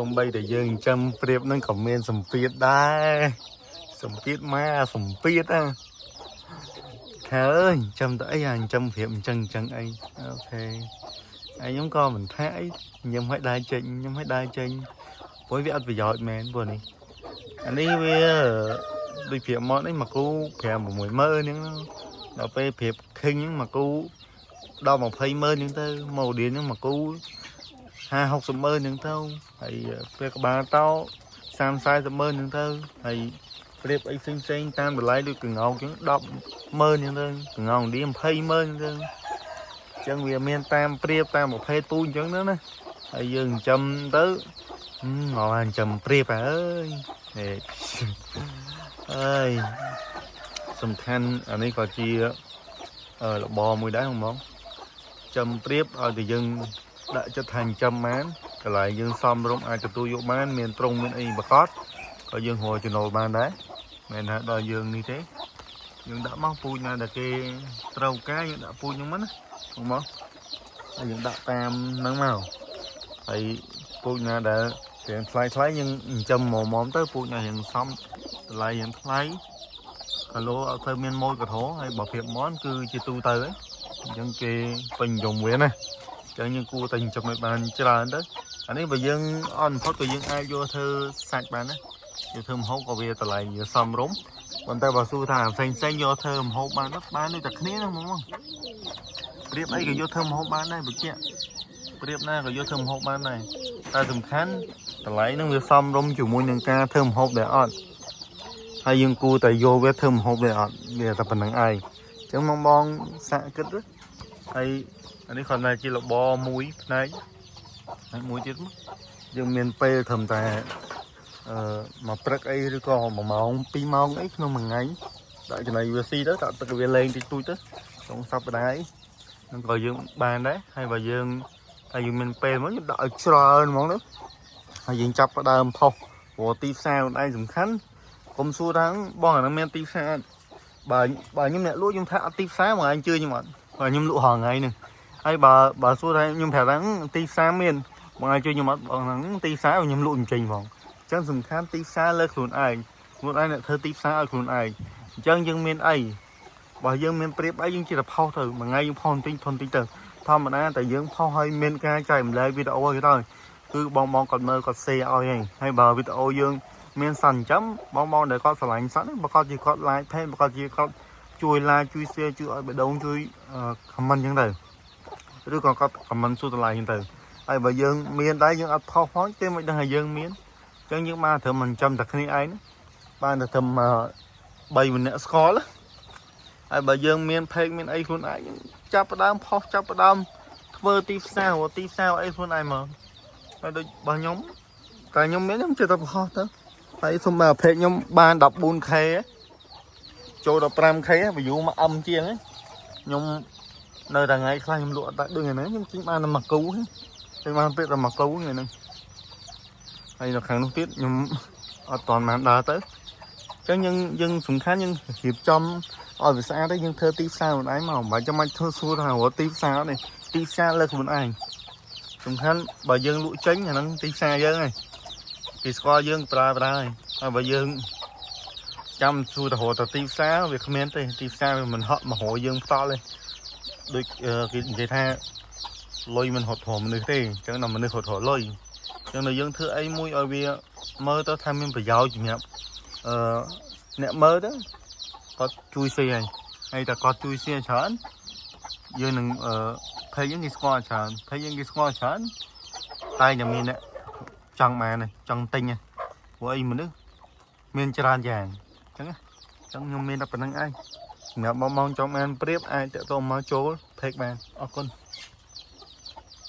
សំបីតែយើងចិញ្ចឹមព្រាបនឹងក៏មានសម្ពាធដែរសម្ពាធមកសម្ពាធណាខើអើយចិញ្ចឹមទៅអីអាចិញ្ចឹមព្រាបអញ្ចឹងអញ្ចឹងអីOK ហើយខ្ញុំក៏មិនថាអីខ្ញុំឲ្យដើរចេញខ្ញុំឲ្យដើរចេញព្រោះវាអត់ប្រយោជន៍មែនព្រោះនេះអានេះវាដូចព្រាបមកនេះមកគូ5 6ម៉ឺនហ្នឹងដល់ពេលព្រាបខិញហ្នឹងមកគូដល់20ម៉ឺនហ្នឹងទៅមកឌៀនហ្នឹងមកគូ50 60ម៉ឺនហ្នឹងទៅហើយពេលក្បាលតោ30 40ម៉ឺនហ្នឹងទៅហើយព្រាបអីផ្សេងផ្សេងតាមតម្លៃដូចកងោកចឹង10ម៉ឺនហ្នឹងទៅកងោកឌី20ម៉ឺនហ្នឹងទៅអញ្ចឹងវាមានតាមព្រាបតាមប្រភេទពូជអញ្ចឹងទៅណាហើយយើងចិញ្ចឹមទៅងល់ចិញ្ចឹមព្រាបអើយហេអើយសំខាន់អានេះក៏ជារបរមួយដែរហ្មងចំព្រាបឲ្យតែយើងដាក់ចិត្តថាចិញ្ចឹមបានកន្លែងយើងសំរុំអាចទទួលយកបានមានត្រង់មានអីប្រកបក៏យើងរកចំណូលបានដែរមិនថាដល់យើងនេះទេយើងដាក់មកពូជណាដែលគេត្រូវការយើងដាក់ពូជហ្នឹងមកណាមកហើយយើងដាក់តាមហ្នឹងមកហើយពូជណាដែលរៀងថ្លៃថ្លៃយើងចិញ្ចឹមមកមកទៅពូជណារៀងសំតម្លៃរៀងថ្លៃគីឡូអត់ទៅមានម៉ូយកធហើយបើភាពមន់គឺជាទូទៅហ្នឹងអញ្ចឹងគេពេញនិយមវាណាអញ្ចឹងយើងគួរតែចិញ្ចឹមឲ្យបានច្រើនទៅអានេះបើយើងអត់បំផុតក៏យើងអាចយកធ្វើសាច់បានណាយកធ្វើម្ហូបក៏វាតម្លៃវាសមរម្យប៉ុន្តែបើសួរថាផ្សេងផ្សេងយកធ្វើម្ហូបបានអត់បានដូចតែគ្នាហ្នឹងហ្មងប្រៀបអីក៏យកធ្វើម្ហូបបានដែរបញ្ជាក់ប្រៀបណាក៏យកធ្វើម្ហូបបានដែរតែសំខាន់តម្លៃហ្នឹងវាសមរម្យជាមួយនឹងការធ្វើម្ហូបដែរអត់ហើយយើងគួរតែយកវាធ្វើម្ហូបដែរអត់វាតែប៉ុណ្្នឹងឯងអញ្ចឹងបងបងសាក់គិតទៅហើយអានេះគ្រាន់តែជារបរមួយផ្នែកហើយមួយទៀតមកយើងមានពេលត្រឹមតែអឺមកព្រឹកអីឬក៏1ម៉ោង2ម៉ោងអីក្នុងមួយថ្ងៃដាក់ចំណីវាស៊ីទៅដាក់ទឹកវាលេងតិចតួចទៅក្នុងសប្តាហ៍អីនឹងក៏យើងបានដែរហើយបើយើងតែយើងមានពេលមកយើងដាក់ឲ្យច្រើនហ្មងទៅហើយយើងចាប់ផ្ដើមផុសព្រោះទីផ្សារខ្លួនឯងសំខាន់កុំសួរថាបងអាហ្នឹងមានទីផ្សារអត់បើបើខ្ញុំអ្នកលក់ខ្ញុំថាអត់ទីផ្សារមកឯងជឿខ្ញុំអត់បើខ្ញុំលក់រាល់ថ្ងៃហ្នឹងហើយបើបើសួរថាខ្ញុំប្រាប់ថាទីផ្សារមានបងឯងជឿខ្ញុំអត់បងហ្នឹងទីផ្សារខ្ញុំលក់មិនចេញហ្មងអញ្ចឹងសំខាន់ទីផ្សារលើខ្លួនឯងខ្លួនឯងអ្នកធ្វើទីផ្សារឲ្យខ្លួនឯងអញ្ចឹងយើងមានអីបើយើងមានព្រៀបអីយើងជិះតែផុសទៅមួយថ្ងៃយើងផុសបន្តិចផុសបន្តិចទៅធម្មតាតែយើងផុសឲ្យមានការចែករំលែកវីដេអូឲ្យទៅគឺបងបងគាត់មើលគាត់ share ឲ្យហើយហើយបើវីដេអូយើងមានសត្វចិញ្ចឹមបងបងដែលគាត់ស្រឡាញ់សត្វហ្នឹងបើគាត់ជាគាត់ like page បើគាត់ជាគាត់ជួយ like ជួយ share ជួយឲ្យបេះដូងជួយ comment អញ្ចឹងទៅឬក៏គាត់ comment សួរតម្លៃអញ្ចឹងទៅហើយបើយើងមានដែរយើងអត់ផុសផងគេមិនដឹងថាយើងមានអញ្ចឹងយើងបានត្រឹមមិនចាំតែគ្នាឯងបានតែត្រឹម3ម្នាក់ស្គាល់ហើយបើយើងមាន page មានអីខ្លួនឯងចាប់ផ្ដើមផុសចាប់ផ្ដើមធ្វើទីផ្សារទីផ្សារអីខ្លួនឯងមកហើយដូចរបស់ខ្ញុំតែខ្ញុំមានខ្ញុំចេះតែផុសទៅហើយសុំមក page ខ្ញុំបាន 14K ចូល 15K view មកអឹមជាងខ្ញុំនៅតែថ្ងៃខ្លះខ្ញុំលក់អត់ដាច់ដូចថ្ងៃហ្នឹងខ្ញុំទិញបានតែមួយគូទិញបានពេលតែមួយគូថ្ងៃហ្នឹងហើយនៅខាងនោះទៀតខ្ញុំអត់តន់បានដើរទៅអញ្ចឹងយើងយើងសំខាន់យើងរៀបចំឲ្យវាស្អាតទៅយើងធ្វើទីផ្សារខ្លួនឯងមកមិនបាច់ចាំបាច់ធ្វើសួរថារត់ទីផ្សារនេះទីផ្សារលើខ្លួនឯងសំខាន់បើយើងលក់ចេញអាហ្នឹងទីផ្សារយើងហើយគេស្គាល់យើងប្រើប្រើហើយហើយបើយើងចាំសួរទៅរកទៅទីផ្សារវាគ្មានទេទីផ្សារវាមិនហក់មករកយើងផ្ទាល់ទេដូចគេនិយាយថាលុយមិនរត់រកមនុស្សទេអញ្ចឹងដល់មនុស្សរត់រកលុយអញ្ចឹងដល់យើងធ្វើអីមួយឲ្យវាមើលទៅថាមានប្រយោជន៍សម្រាប់អឺអ្នកមើលទៅគាត់ជួយ share ហើយហើយតែគាត់ជួយ share ច្រើនយើងនឹងអឺ page យើងគេស្គាល់ច្រើន page យើងគេស្គាល់ច្រើនតែតែមានអ្នកចង់បានចង់ទិញព្រោះអីមនុស្សមានច្រើនយ៉ាងអញ្ចឹងអញ្ចឹងខ្ញុំមានតែប៉ុណ្្នឹងឯងសម្រាប់បងបងចង់បានព្រៀបអាចតាក់ទងមកចូល page បានអរគុណ។